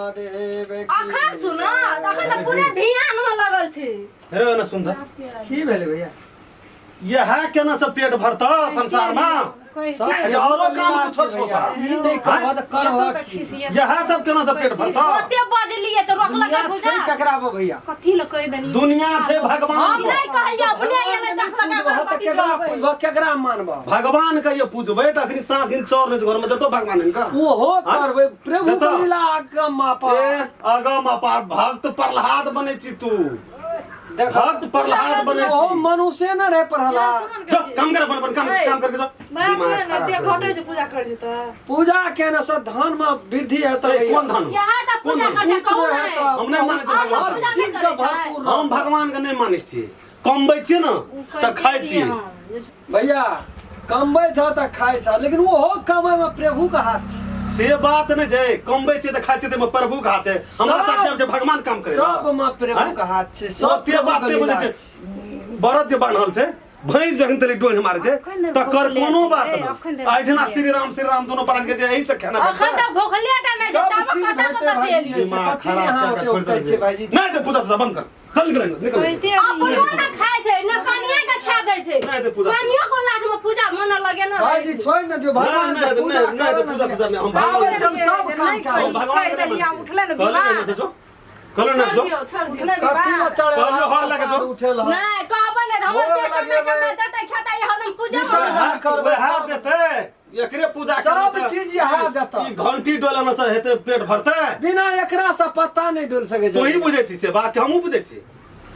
महादेव की अखन सुन अखन तऽ पूरे ध्यान में लगल छै। रे ना सुन की भेलै भैया? यह केना से पेट भरता संसार में? सब अरे औरो काम कुछो छौ तोरा। ई नहि कहबह तऽ करबह तऽ की? खिसिया यह सब केना से पेट भरता? ओते बजलिए तऽ रोकलक दुनिया पूजा। छै ककरा पर भैया? कथी लए कहि देलियै? दुनिया छै भगवान हम पर। नहि कहलिए, अपने एलै देखलक पूजबह तऽ अगरबत्ती केकरा जलबै। पूजबह, केकरा मानबह? भगवान के ये पूजबै तऽ अखनी साँझ दिन चौर नहि छै घर में, देतो भगवान हिनका? ओहो हाँ? करबै प्रभु देतौ? के लीला अगम अपार। ए अगम अपार भक्त प्रहलाद बनै छी तू। देख भक्त प्रहलाद बनै ओहो छी। मनुष्य न रहे प्रहलाद। जा काम कर, अपन अपन काम काम करके जा। बाप दिमाग रे, खराब देह कर घटै देलकै। छै पूजा करै छै तऽ। पूजा केने से धन में वृद्धि हेतै ए, भैया। कोन धन? यहाँ टा कोन पूजा धन? कर छै, पुत्र कहू नहि। हेतौ। हम नहि मानै छियै भगवान हर के। पूजा चीज के नहि करै छै। भरपूर हम भगवान के नहि मानै छियै। कमबै छियै ने तऽ खाइ छियै। भैया कमबै छ तऽ खाइ छ, लेकिन ओहो कमै में प्रभु के हाथ छै। से बात नहि छै, कमबै छियै तऽ खाइ छियै, ताहिमे प्रभु के हाथ छै। हमरा सब- साथे छै भगवान काम करै सब में प्रभु के हाथ छै, सब ओते प्रभु बात के नहि बुझै लीला छै। बरद जे बान्हल छै, भैंस जखन तले डोहि मारै छै अखन धरि तकर भुखले कोनो छै, बात ए, नहि। अखन धरि एहिठिना भुखले श्री राम श्री राम दुनू प्राण के जे एहि से खाना अखन भेटतै। तऽ भुखले टा नहि छै, सब ताबे चीज कतऽ भेटतै कतऽ से भाईजी, एलियै? से दिमाग कथी खराब अहाँ कए कऽ ओते छोड़ि उपटै देलकै। छियै भाईजी? नहि तऽ पूजा तूजा बंद कर, चल निकल निकल। कहिते अपनो रहियै। ने खाइ छै, ने कनिया के खा दै छै। नहि तऽ पूजा- कनियो को लाठ में पूजा मन लगे न रहै भाईजी छै। छोड़ि ने दियौ भगवान नहि, के नहि, पूजा नहि, नहि, करऽ पूजा ने तूजा नहि, हम दियौ। भगवान आबै छै, हम सब काम नहि कए हम लेबै। भगवान के कहि नहि देलियै, मानै उठलै ने छियै। कहलियै विवाह। ने से जो, कहलियै ने जो। छोड़ि दियौ, छोड़ि दियौ। कथी लए चढ़े कहलियौ हर लए के जो। उठेल हन? नहि कहबै नहि, हमर भोग से कमे लगेबै। कमे देतै खेतै, हरदम पूजा विसर्जन में वएह करबै। वएह देतै, एकरे पूजा सब करने से चीज इएह देतौ। ई घंटी डोलने से हेतै पेट भरतै? बिना एकरा से पत्ता नहि डोल सकै छै। तू ही बुझै छी से बात कि हमहूँ बुझै छी?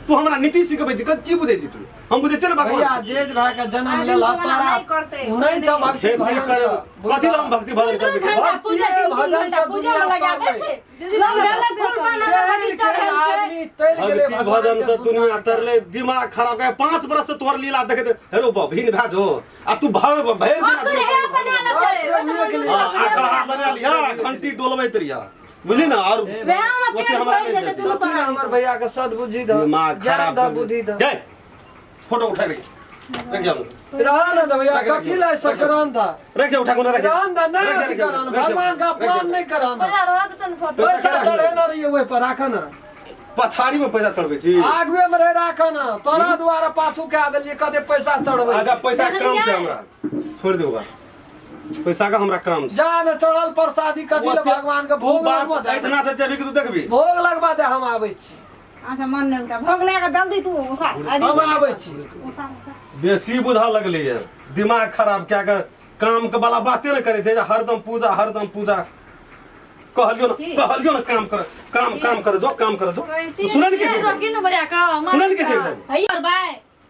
तू हमरा नीति सिखबै छी, की बुझै छी तू? हम बुझै छियै ने भैया भगवान जेठ भाई के जन्म आदमी लेल सब एना तोरा नहि करतै। नहि छ भक्ति खेती भजन कर के। कथी लए हम भक्ति भजन दू करबै? घंटा पूजा, भक्तिये तीन तीन भजन घंटा से पूजा में दुनिया लगा दै तरलै। छै। लोग भेलै फूल पान अगरबत्ती तेल खेल चढ़ेल छै। आदमी तैर गेलै भक्ति भगवान भजन के से दुनिया दुनिया तरले। दिमाग खराब कर 5 बरस से तोहर लीला देखैत हेरो बभिन भए जो आ तू भर भरि दिन अखन हे बना लेतै, सब प्रभुए के लिए। हाँ, आकड़ा बना लिहा घंटी डोलबैत रहिया, बुझली ने? और वएह मे ओते पेट हमरा भरि नहि जेतै छै। दुनू कथी ने प्राणी। हमर भैया के सद्बुद्धि दह, दिमाग ज्ञान खराब दह, कर बुद्धि दह। गए फोटो उठा रख रख जा। रह न दे भैया, रख, रख, कथी लए रख, सब करन दा? रख जा, उठा को रख। रहन दा, नहीं रख जा, अथी रख जा, करन, रख जा, भगवान का रख जा। अपमान नहीं करन। पूजा रह देतै ने फोटो। पैसा रख। चढ़े न रहिए ओहि पर राख न। पछाड़ी में पैसा चढ़बै छी। आगुए में रहे राख न, तोरा द्वारा पाछू कए देलिए कते पैसा चढ़बै। अच्छा पैसा काम छै हमरा, छोड़ दे ओकरा। पैसा का हमरा काम छै। जा न चढ़ल प्रसादी कथी लए भगवान के भोग बात लगबा दे। एहिठिना से जेबही कि तू देखबी? भोग लगबा दे, हम आबै छी। अच्छा मन नहि लगता, भोग लगा कऽ जल्दी तू उसा। हम आबै छी। उसा उसा। बेसी बुझा लगलै ये, दिमाग खराब कए के काम के वाला बाते ने करै छै जे हरदम पूजा हरदम पूजा। कहलियो ने, कहलियो ने काम कर, काम काम कर जो, काम कर जो, तू सुनै ने के छै? रोकी ने भैया का सुनै ने के छै एकदम? है करबै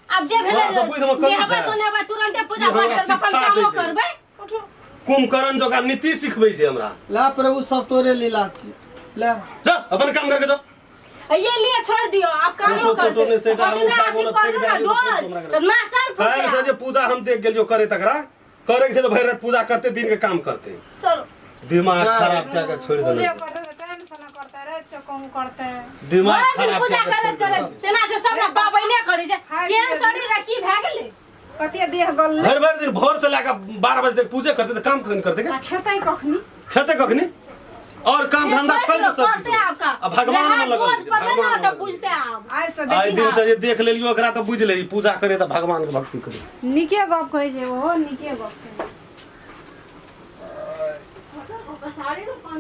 आब जे भेलै तोरा सब बुझि मे कमी नेहबै छै। सुनेबै तुरन्ते पूजा ई हमरा पाठ करबै, अपन शिक्षा दै कामो छै। करबै। उठो। कुंभकर्ण जकाँ नीति सिखबै छै हमरा। ला प्रभु सब तोरे लीला छी, ला जा अपन काम करके जो। ये लिए छोड़ दियो, आब कामो फोटो करतै। नहीं सेटा, हम अथी उठा अथी के करबै फेंक ने देलियै, डोल, हमरा तऽ नाचल काल्हि से पूजा। जे पूजा हम देख गेलियो करे तकरा करे के छै तऽ भरि राति पूजा करते, दिन के काम करते। चलो। दिमाग चल। खराब कए के छोड़ि पूजे देलक। करतै तऽ टाइम से न करतै, राति के कहूँ करतै। दिमाग भरि दिन खराब पूजा कए के करैत छोड़ि करैत देलक। तेना से सब ने पाबैने करै छै। खाय केहन पियै शरीर रह की भए गेलै? कते देह गललै। भरि भरि दिन भोर से लए कऽ 12 बजे तक पूजे करते तऽ काम कखन करते के? आ खेतै कखनी? खेते कखनी? और काम धंधा छोड़ के सब करते किछु आब का आ भगवान में लगल रोज छै, पड़बै भगवान ने में तऽ लगल। बुझते आब। आइ से आइ देखी दिन ने से जे देख लेलियो एकरा तऽ बुझि लेली पूजा करे तऽ भगवान के भक्ति करे। नीके गप कहै छै, ओहो नीके गप कहै छै। साड़ी में पानी